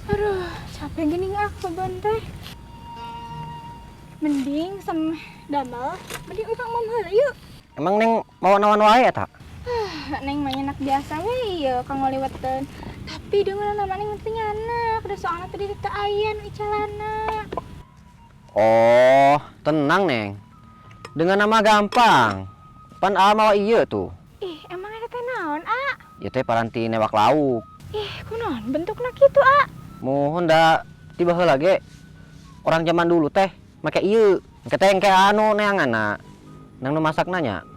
Aduh, capek gini nggak kebon teh. Mending sem damel, mending urang mam heula yuk. Emang Neng mau nawan wae eta? Neng mah nyenak biasa we ieu kang ngaliweteun. Tapi deungeun nama Neng teh nyanak, da soalna tadi teu aya nu icalana. Oh, tenang Neng. Dengan nama gampang. Pan A mawa ieu tuh. Ih, emang eta teh naon, A? Ieu teh paranti newak lauk. Ih, kunaon bentukna kitu, A? Muhun da tiba heula ge orang zaman dulu teh make ieu. Engke teh engke anu neanganna. Nang nu masakna nya.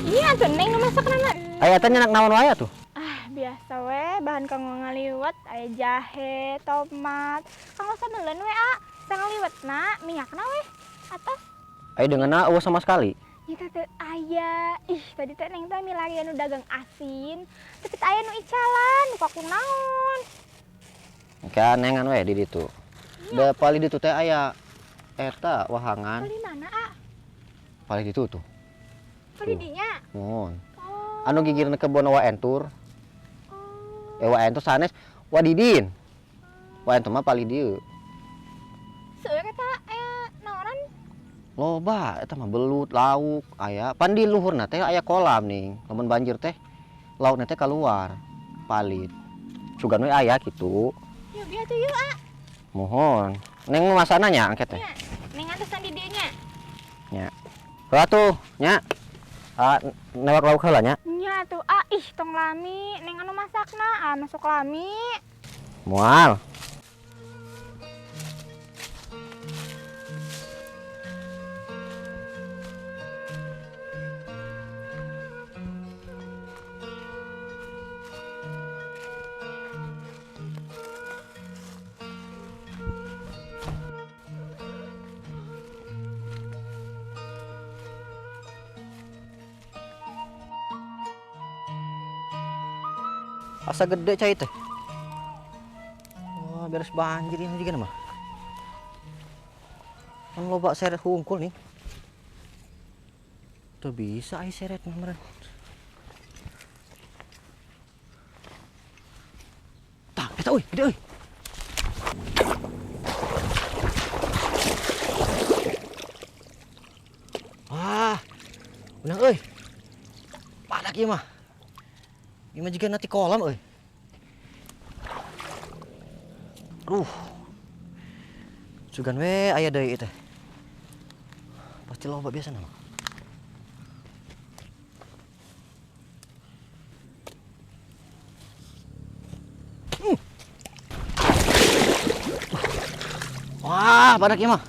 Iya atuh Neng nu masakna mah. Aya teh nyenak naon wae atuh? Ah, biasa we bahan kanggo ngaliwet aya jahe, tomat. Kanggo sameleun we, A. Sangaliwetna minyakna we atas. Aya deungeunna eueuh sama sekali. Ieu teh teu aya. Ih, tadi teh Neng teh milarian nu dagang asin, tapi teu aya nu icalan, nu kakunaon. Engke nengan we di ditu. Da palih ditu teh aya eta wahangan. Palih mana, A? Palih ditu tuh. Palih dinya? Muhun. Oh. Anu gigirna kebon wa entur. Oh. Wa entur sanes wa didin. Wa entur mah palih dieu. Seueur eta aya naonan? Loba eta mah belut, lauk, aya. Pan di luhurna teh aya kolam nih. Lamun banjir teh laukna teh keluar. Palit. Sugan we aya kitu. Yuk, bieu atuh yuk, A. Muhun. Neng nu masana nya engke teh. Nya, Neng antosan di dieu nya. Nya. Heula tuh, nya. Ah, newak lauk heula nya. Nya atuh, A. Ih, tong lami. Neng anu masakna, A masuk lami. Moal. Asa gede cai teh. Wah, beres banjir ini juga mah. Kan loba seret hungkul nih. Tuh bisa ai seret mah meureun. Tah, eta euy, gede euy. Wah, menang euy. Padak ieu mah. Ieu mah jiga nanti kolam euy. Aduh. Sugan we aya deui teh. Pasti loba biasa mah. Wah, badak ieu mah.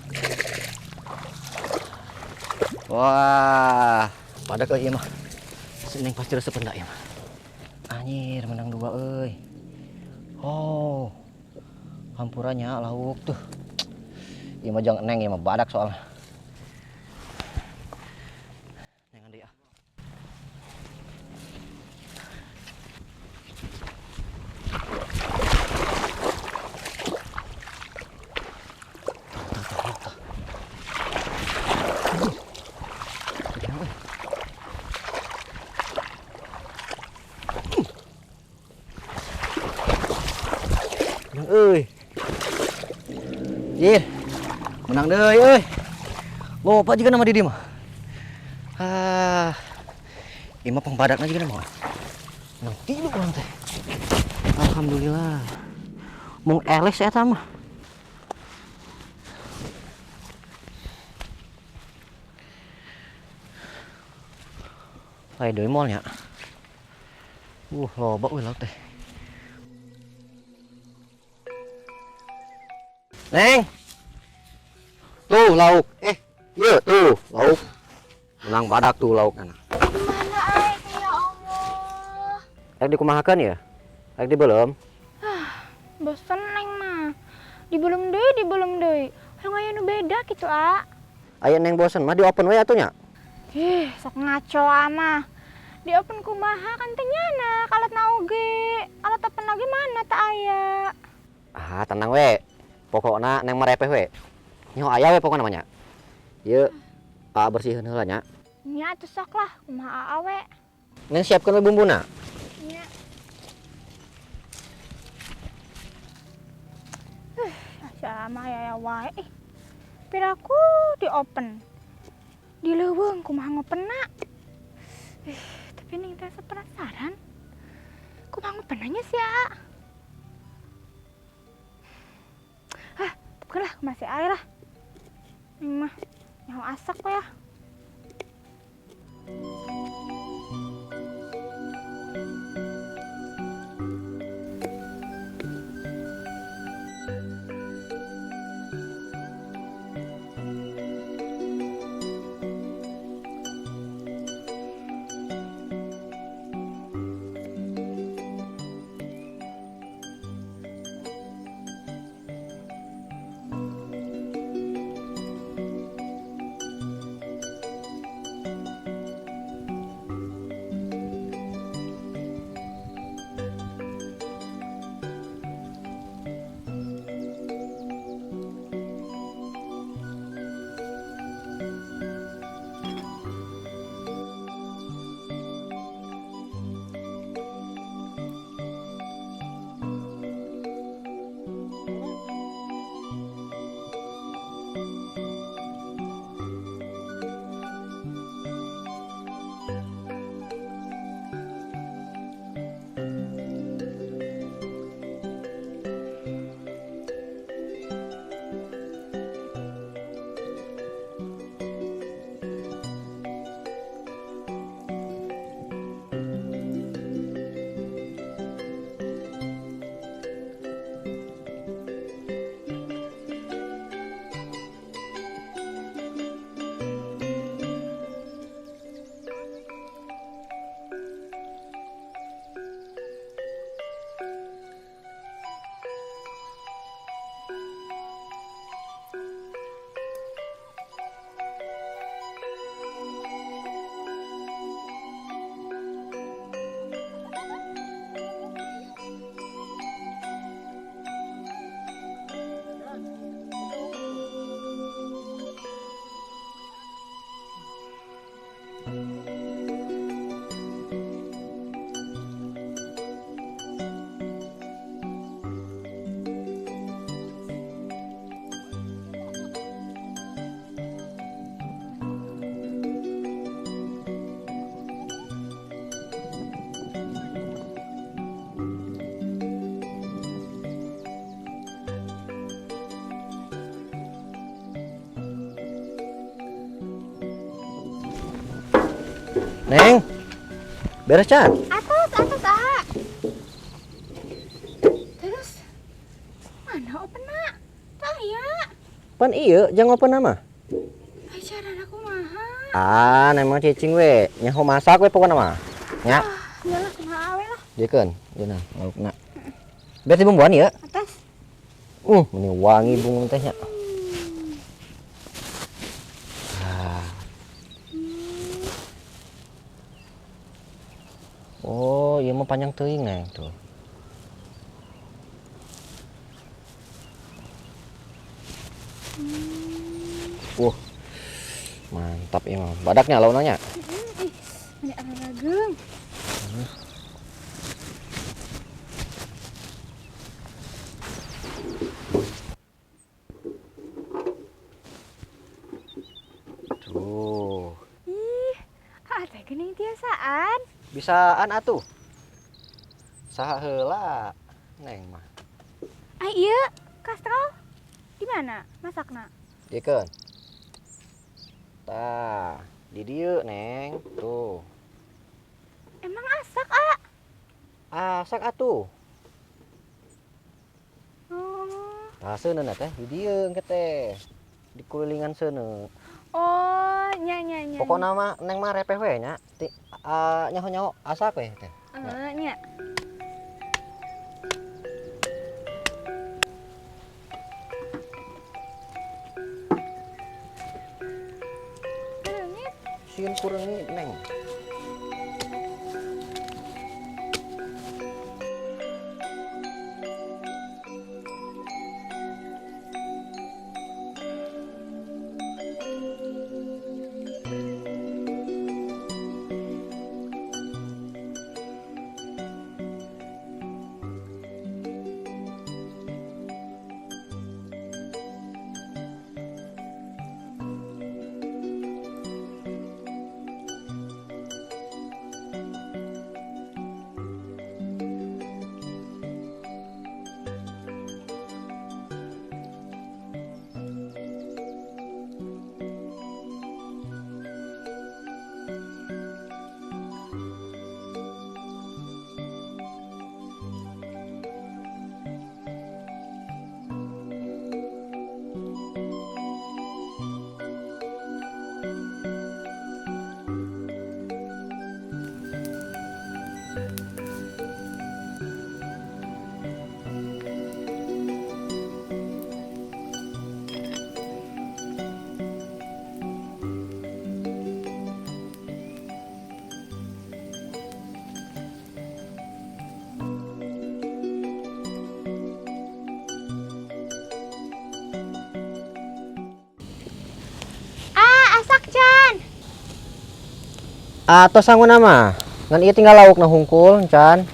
Wah, badak euy ieu mah. Seneng pasti resep hendak ieu mah. Anjir, menang 2 euy. Oh. Hampurannya lauk tuh. Ieu mah jangan neng, ieu mah badak soalnya. Nengan deui ah. Euy. Jir. Menang deui euy. Loba juga nama Didi mah. Ah. Ieu mah pangpadakna juga nama. Menang 3 urang teh. Alhamdulillah. Mung eles eta mah. Lain deui moal nya. Loba euy laut teh. Neng. Tuh lauk. Ieu tuh lauk. Menang badak tuh lauk anak. Mana ai ya Allah. Rek dikumahakeun ya? Rek dibelem? Ah, bosen Neng mah. Dibelem deui, dibelem deui. Hayang aya nu beda kitu, A. Aya Neng bosen mah di open we atuh nya. Ih, sok ngaco mah. Di open kumaha kan teh nyana alatna oge. Alat open lagi mana teh aya. Ah, tenang we. Pokokna Neng mah repeh we. Nyaho aya we pokokna mah nya. Ieu A bersihin heula nya. Nya atuh sok lah, kumaha A we. Neng siapkeun we bumbuna. Nya. mah aya wae. Ih, piraku di open. Di leuweung kumaha ngopenna? Ih, tapi ning teh asa penasaran. Kumaha ngopenna nya sih, A? Hah, tapi lah masih air lah. Ning mah nyaho asak we ya. Neng, beres can? Atos, atos, ah. Terus, mana openna? Tak ya. Pan iya, jangan open nama. Ay, cara aku maha. Ah, nemang cicing we, nyaho masak we pokokna mah. Nya. Ah, nyalah kumaha we lah. Jikeun, ieu nah, laukna. Beres dibumbuan ieu? Atas. Ini wangi bumbu teh nya. Oh, ieu mah panjang teuing Neng tuh. Mantap ieu mah. Badaknya launanya. Ih, ini ararageung. Tuh. Ih, teh geuning tiasaan. Bisaan atuh. Saha heula Neng mah. Ai ieu kastrol di mana masakna? Jikeun. Tah, di dieu Neng. Tuh. Emang asak, A? Asak atuh. Oh. Tah seuneuna teh di dieu engke teh. Di kulilingan seuneu. Oh, nya nya nya. Pokona mah Neng mah repeh we nya. Nyaho-nyaho asak we teh. Heeh, nya. Kureungit. Sieun kureungit, Neng. Atos sanguna mah. Ngan ieu tinggal laukna hungkul encan.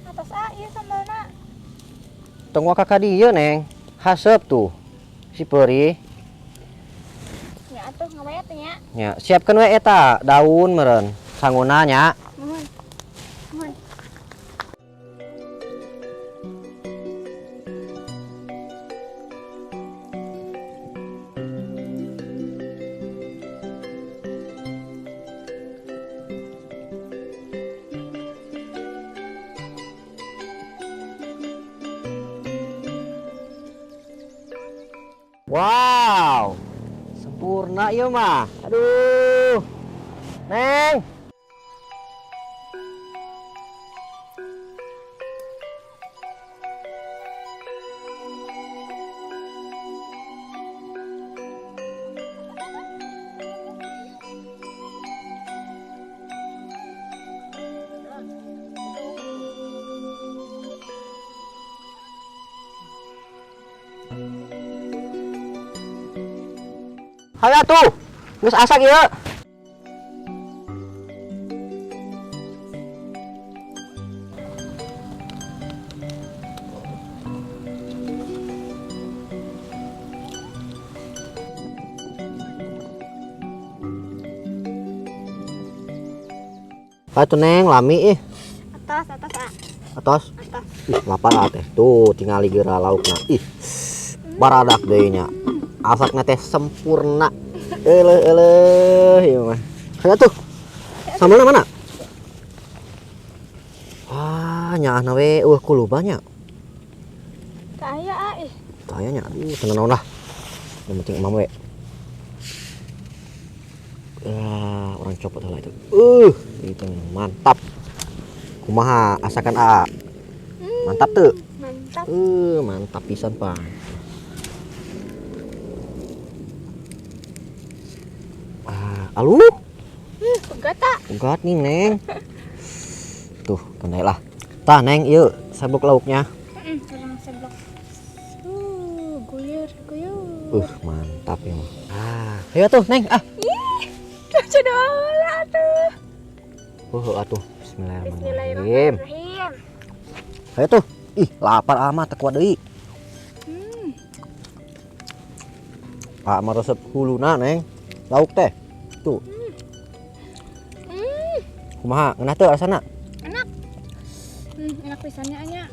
Atos ah ieu sambalna. Tong waka ka dieu, Neng. Haseup tuh. Si peurih. Nya atuh ngawet nya. Nya, siapkeun we eta daun meureun. Sanguna nya. Nuhun. Nuhun. Wow. Sempurna ieu mah. Aduh. Neng. Hayo atuh. Geus asak ieu. Atuh Neng, lami ih. Atos, atos ah. Atos. Atos. Ih, lapar ah teh. Tuh, tingali geura laukna. Ih. Baradak deui nya. Asakna teh sempurna. Eleuh eleuh ieu mah. Hayo tuh. Sambalna mana? Ah, nyaahna we eueuh kuluba nya. Teu aya ah ih. Teu aya nya. Aduh, teu naon lah. Yang penting emam we. Ah, orang copot heula itu. Itu mantap. Kumaha asakan A? Mantap tuh. Mantap. Mantap pisan, Pak. Ah, aluh. Pegat tak? Pegat nih, Neng. Tuh, kendai lah. Tah, Neng, ieu sabuk lauknya. Heeh, kurang seblok. Guyur, guyur. Mantap ya mah. Ah, ayo tuh, Neng, ah. Ih, cucu dola tuh. Atuh. Bismillahirrahmanirrahim. Bismillahirrahmanirrahim. Ayo tuh. Ih, lapar amat teu kuat deui. Pak mah resep huluna, Neng. Lauk teh. Tuh. Kumaha? Ngeunah teu rasana? Enak. Enak pisannya nya.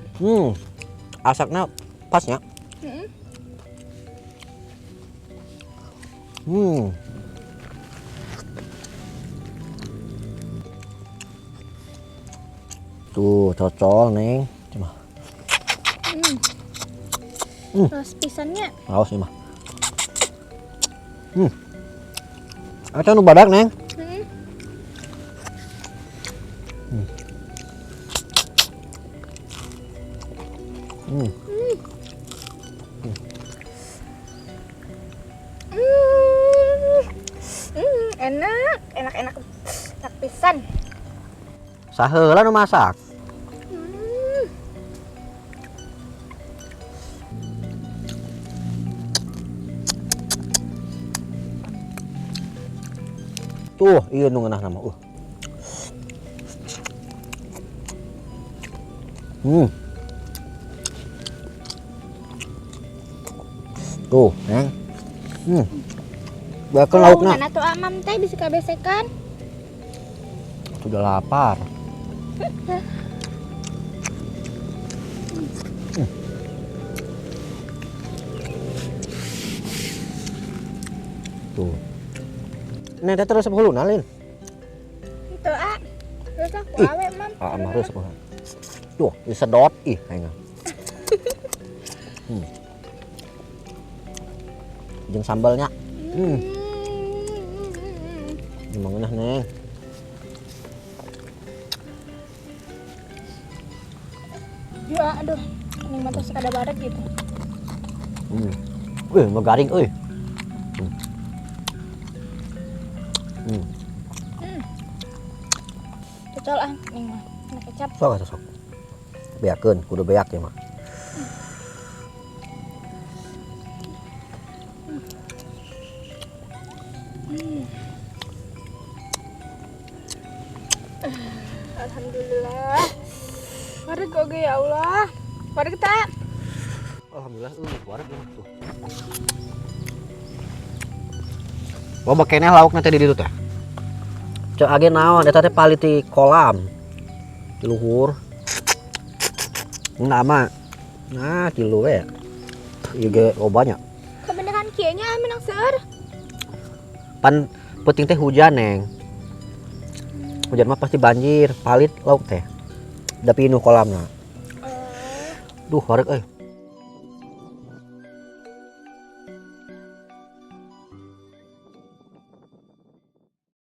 Asakna pas nya. Tuh, cocol, Neng. Cuma. Terus pisannya. Raos nih mah. Acan nu badak, Neng. Enak, enak, enak. Enak pisan. Saheula nu masak. Tuh, ieu nu ngeunah mah. Tuh, Neng. Bakal laukna. Mana tuh amam teh bisa kabesekan? Sudah lapar. Tuh. Neng teh terus huluna, Lin. Itu, ah. Terus aku Ih. awe, Mam. Ah, mah resep huluna. Tuh, disedot ih kayaknya. Jeung sambalnya. Emang enak, Neng. Ya, aduh. Ini mah terus kada baret gitu. Wih, mah garing euy. Cocol ah, ning mah. Na kecap. Sok atuh sok. Beakeun, kudu beak ya mah. Alhamdulillah. Wareg oge, ya Allah. Wareg tak? Alhamdulillah, wareg mah tuh. Loba keneh lauk nanti di ditu teh. Cek age naon eta teh palit di kolam. Di luhur. Nama. Nah, tilu we. Ieu ge lobanya. Kebenaran kieu nya menang seur. Pan peuting teh hujan, Neng. Hujan mah pasti banjir, palit lauk teh. Da pinuh kolamna. Duh, wareg euy.